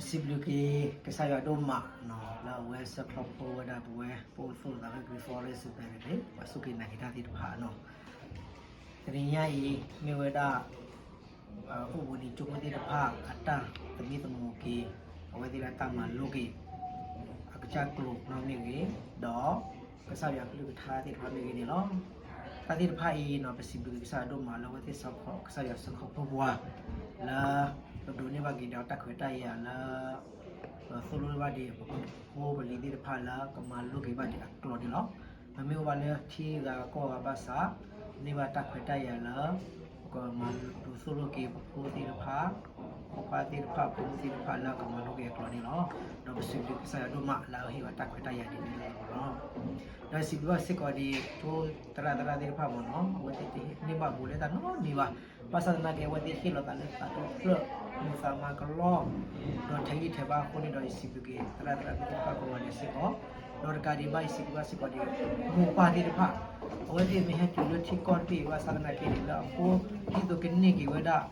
စံးဘျုးက့ၤကစၢ်ယွၤဒိၣ်မးနီၤ လၢအဝဲဆှၢခီဖျိဝဲဒၣ်ပဝဲ ပအိၣ်သးလၢ Green Forest စူၤပၤန့ၣ် ပှၤစူၢ်က့ၤနာ်က့ၤတၢ်သ့ၣ်တဖၣ်နီၤ. တနံၤညါအံၤ မ့ၢ်ဝဲဒၣ် အိၣ်ဘှံးနံၤကၠိဖိသ့ၣ်တဖၣ် အတၢ်သမံသမိးက့ၤ အဝဲသ့ၣ်လၢတၢ်မၤလိက့ၤ အကစၢ်ကျိာ်နီၣ်မ့ၢ်ဂ့ၤ, ဒီးကစၢ်ယွၤကလုၢ်ကထါသ့ၣ်တဖၣ်မ့ၢ်ဂ့ၤန့ၣ်လီၤ. တၢ်သ့ၣ်တဖၣ်အံၤနီၤ ပစံးဘျုးက့ၤကစၢ်ယွၤဒိၣ်မးလၢအဝဲသ့ၣ်ဆှၢခီ ကစၢ်ယွၤဆှၢခီဖျိပှၤ လၢ ပဒိးန့ၢ်ဘၣ်က့ၤဒီးတၢ်ခွဲးတၢ်ယာ်လၢ သိၣ်လိဘၣ်ဒံး ပဖိပလံၤသ့ၣ်တဖၣ်လၢကမၤလိက့ၤဘၣ်ဒံးအကျိာ်န့ၣ်လီၤ. ပမ့ၢ်အိၣ်ဘၣ်လၢထံဂၤကီၢ်ဂၤဘၣ်ဆၣ် န့ၢ်ဘၣ်တၢ်ခွဲးတၢ်ယာ်လၢ ပကမၤဒိးသိၣ်လိက့ၤပဖိသ့ၣ်တဖၣ် ဖိခွါသ့ၣ်တဖၣ် ဖိမုၣ်သ့ၣ်တဖၣ်လၢကမၤလိက့ၤအကျိာ်န့ၣ်လီၤ. ဒီးပစံးဘျုးကစၢ်ယွၤဒိၣ်မးလၢအဟ့ၣ်ဝဲတၢ်ခွဲးတၢ်ယာ်ဒ်န့ၣ်လီၤ. ဒီးစံးဘျုးဘၣ်စ့ၢ်ကီးဒံး ကၠိသရၣ်သရၣ်သ့ၣ်တဖၣ်မ့ၢ်နီၤ အဝဲသ့ၣ်တန့ၢ်ဘၣ်ဘူးလၢတၢ်နီတမံၤဘၣ်. ဘၣ်ဆၣ်သနာ်က့ အဝဲသ့ၣ်ဟ့ၣ်လီၤသးလၢသးတဖျၢၣ် မူသးမၤကလီ ဒီးထဲးဂံၢ်ထဲးဘါအဃိန့ၣ်ဒီး ယစံးဘျုးက့ၤသရၣ်သရၣ်မုၣ်သ့ၣ်တဖၣ်ကိးဂၤဒဲးစ့ၢ်ကီး, ဒီးတကးဒံးဘၣ် ယစံးဘျုးဘၣ်စ့ၢ်ကီးဒံး မိၢ်ပၢ်သ့ၣ်တဖၣ် အဝဲသ့ၣ်မ့ၢ်ဟဲတုၤလၢထံကီၢ်တဘ့ၣ်အံၤဘၣ်ဆၣ်သနာ်က့န့ၣ် လၢအဃိ ဒ်သိးကန့ၢ်က့ၤဝဲဒၣ်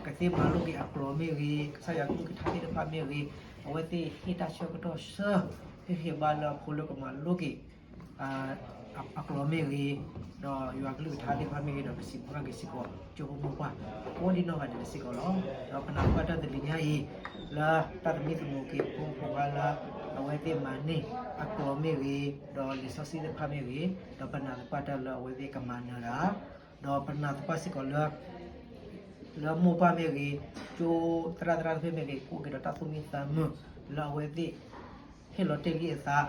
ကသ့မၤလိက့ၤအကျိာ်မ့ၢ်ဂ့ၤ ကစၢ်ယွၤကလုၢ်ကထါသ့ၣ်တဖၣ်မ့ၢ်ဂ့ၤ, အဝဲသ့ၣ်ဟ့ၣ်တၢ်ဆၢကတီၢ်ဆၢ ဟ့ၣ်ဂံၢ်ဟ့ၣ်ဘါလၢအဖိလၢကမၤလိက့ၤ အကျိာ်မ့ၢ်ဂ့ၤ, ဒီးယွၤကလုၢ်ကထါသ့ၣ်တဖၣ်မ့ၢ်ဂ့ၤ ဒီးပစံးဘျုးဘၣ်က့ၤစ့ၢ်ကီး ကၠိဖိမိၢ်ပၢ် ကိးဒံနီၢ်ဂၤဒဲးစ့ၢ်ကီးလီၤ. ဒီးပနာ်သပှၢ်တၢၢ်တနံၤညါအံၤ လၢတၢ်သမံသမိးက့ၤဖိမုၣ်ဖိခွါလၢ အဝဲသ့ၣ်မၤန့ၢ်အကျိာ်မ့ၢ်ဂ့ၤ, ဒီးလံာ်စီဆှံသ့ၣ်တဖၣ်မ့ၢ်ဂ့ၤ, ဒီးပနာ်သပှၢ်တၢၢ်လၢအဝဲသ့ၣ်ကမၤနၢၤတၢ်, ဒီးပနာ်သပှၢ်စ့ၢ်ကီးလၢ လၢမိၢ်ပၢ်မ့ၢ်ဂ့ၤ, ကၠိသရၣ်သရၣ်သ့ၣ်မ့ၢ်ဂ့ၤ ကအိၣ်က့ၤဒီးတၢ်သူၣ်မံသးမုာ် လၢအဝဲသ့ၣ် ဟ့ၣ်လီၤတ့ၢ်လံအသး,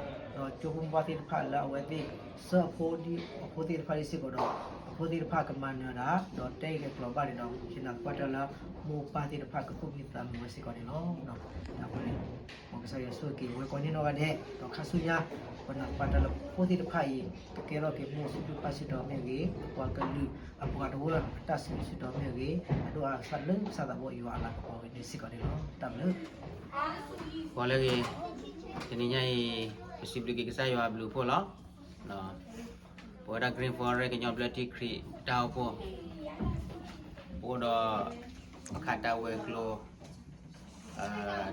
ဒီးကၠိဖိမိၢ်ပၢ်သ့ၣ်တဖၣ်လၢအဝဲသ့ၣ် ဆှၢအဖိဒ်အဖိသ့ၣ်တဖၣ်ဒ်စ့ၢ်ကီးဒီး အဖိသ့ၣ်တဖၣ်ကမၤနၢၤတၢ် ဒီးတဲအံၤကကျိာ်ဘၣ်န့ၣ်ဒီး ယနာ်သပှၢ်တၢၢ်လၢ မိၢ်ပၢ်သ့ၣ်တဖၣ်ကသူၣ်မံသးမုာ်ဝဲစ့ၢ်ကီးန့ၣ်လီၤ. အဃိန့ၣ် မ်ကစၢ်ယွၤဆိၣ်ဂ့ၤက့ၤဝဲကိးဒံနီၢ်ဂၤဒဲး ဒီးခါဆူညါ ပနာ်သပှၢ်တၢၢ်လၢဖိသ့ၣ်တဖၣ်အံၤ ကကဲထီၣ်က့ၤမိၢ်စံးဘျုးပၢ်စံးထီၣ်မ့ၢ်ဂ့ၤ, အပှၤကလုာ် အပှၤတဝၢအတၢ်စံးဘျုးစံးထီၣ်မ့ၢ်ဂ့ၤ, အဒိၣ်အဆၢလၢကစၢ်သးဘိယွၤအလၤကပီၤဂ့ၤန့ၣ်စ့ၢ်ကီးန့ၣ်လီၤ. တၢ်ဘျုး ပှၤလၢဂ့ၤ, တနံၤညါအံၤ ပစံးဘျုးက့ၤကစၢ်ယွၤအဘျုးအဖှိၣ်လီၤ. ပဝဲဒၣ် Green Forest ကညီဘျၢထံခရံာ်တၢ်အိၣ်ဖှိၣ် ပအိၣ်ဒီး ခးတၢ်ဝဲၤကျိၤ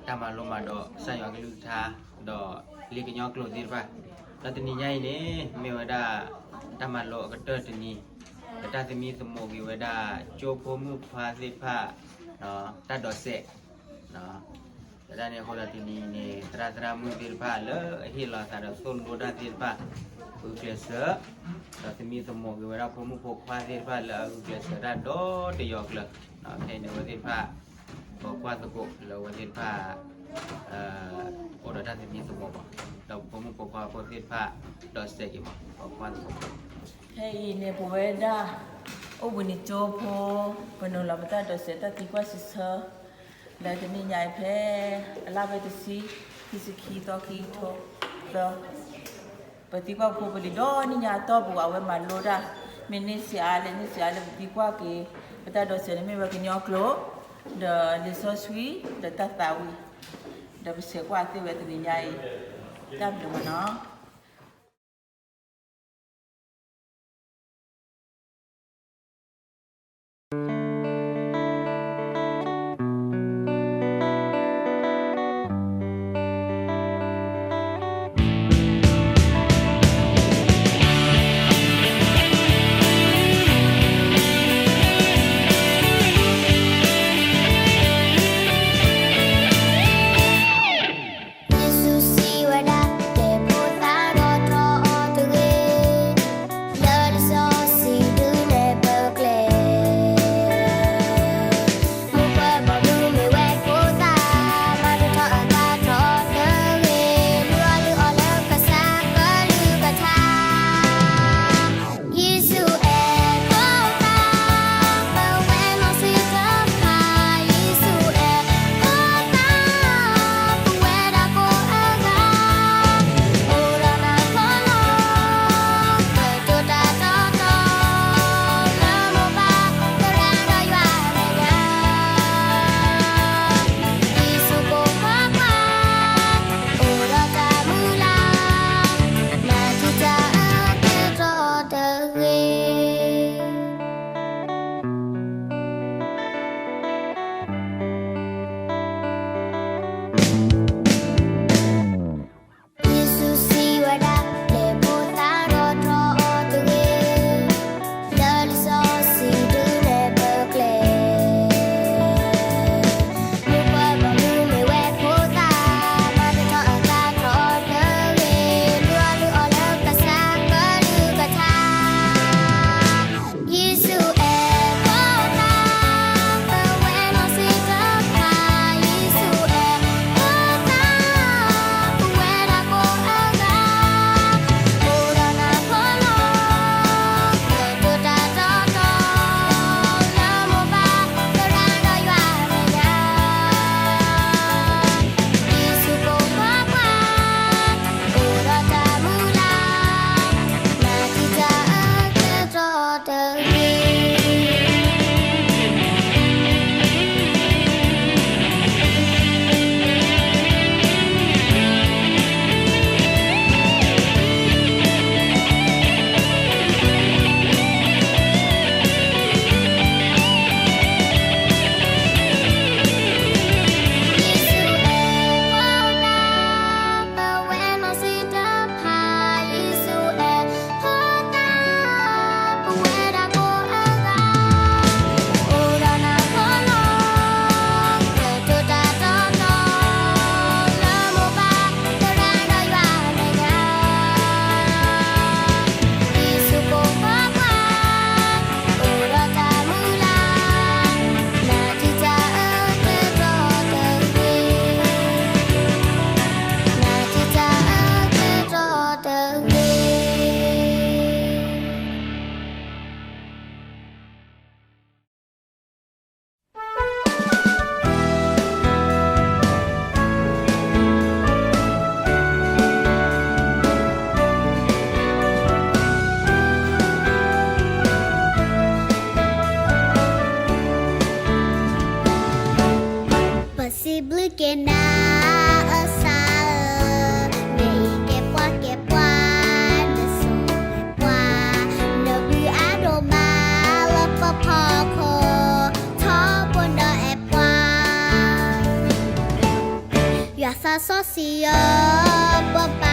တၢ်မၤလိမၤဒိးကစၢ်ယွၤကလုၢ်ကထါ ဒီးလံာ်ကညီကျိာ်သ့ၣ်တဖၣ်, ဒီးတနံၤညါအံၤန့ၣ် မ့ၢ်ဝဲဒၣ် တၢ်မၤလိအကတၢၢ်တနံၤ, ဒီးတၢ်သမံသမိးက့ၤဝဲဒၣ် ကၠိဖိမုၣ်ဖိခွါသ့ၣ်တဖၣ် တၢ်ဒိးစဲး ဝဲဒၣ်န့ၣ်အဃိဒီးတနံၤအံၤန့ၣ် သရၣ်သရၣ်မုၣ်သ့ၣ်တဖၣ်လၢအဟ့ၣ်လီၤသးဒီးသိၣ်လိတၢ်သ့ၣ်တဖၣ် ဂုာ်ကျဲးစၢး ဒီးသမံသမိးက့ၤဝဲဒၣ်ဖိမုၣ်ဖိခွါသ့ၣ်တဖၣ်လၢအဂုာ်ကျဲးစၢးတၢ်ဒီတယီၤကျၢၤ, ခဲအံၤန့ၣ်အဝဲသ့ၣ်တဖၣ် ပိာ်ခွါသကိးလၢအဝဲသ့ၣ်တဖၣ် အိၣ်ဒီးတၢ်သမံသမိးဘၣ်, ဒီးဖိမုၣ်ဖိခွါဖိသ့ၣ်တဖၣ် ဒိးစဲးက့ၤဘၣ် ပိာ်ခွါသကိး ခဲအံၤန့ၣ် ပဝဲဒၣ် အိၣ်ဘှံးနံၤကၠိဖိ ပနုာ်လီၤပတၢ်ဒိးစဲးတၢ်သံကွၢ်စံးဆၢ လၢတနံၤညါအံၤဖဲ အလါဖဲတဆံ ခံဆံခံသီ ခံကထိသၢ ပသံကွၢ်ဖိပလံၤဒီးနံၣ်ညါအတီၢ်ပူၤ အဝဲမၤလိတၢ် မ့ၢ်န့ၢ်ဆံးအါလဲၣ် န့ၢ်ဆံးအါလဲၣ် ပသံကွၢ်က့ၤ ပတၢ်ဒိးစဲးန့ၣ်မ့ၢ်ဝဲကညီကျိာ် ဒီးလံာ်စီဆှံ ဒီးတၢ်သးဝံၣ် ဒီးပဆဲးကွၢ်သ့ၣ်ဝဲတနံၤညါအံၤ တၢ်ဘျုးမးနီၤ. ဘျုးက့ၤနၤ အၢၣ်စၢ်ဧၢ, နအံးကဲပှၤကဲပှၤ, နဆိၣ်ဂ့ၤပှၤ, နဘျုးအါဒိၣ်မးလၢပဖီခိၣ်, ထီဘိဒီးအဲၣ်ပှၤ, ယွၤသးစီဆှံဧၢ, ပ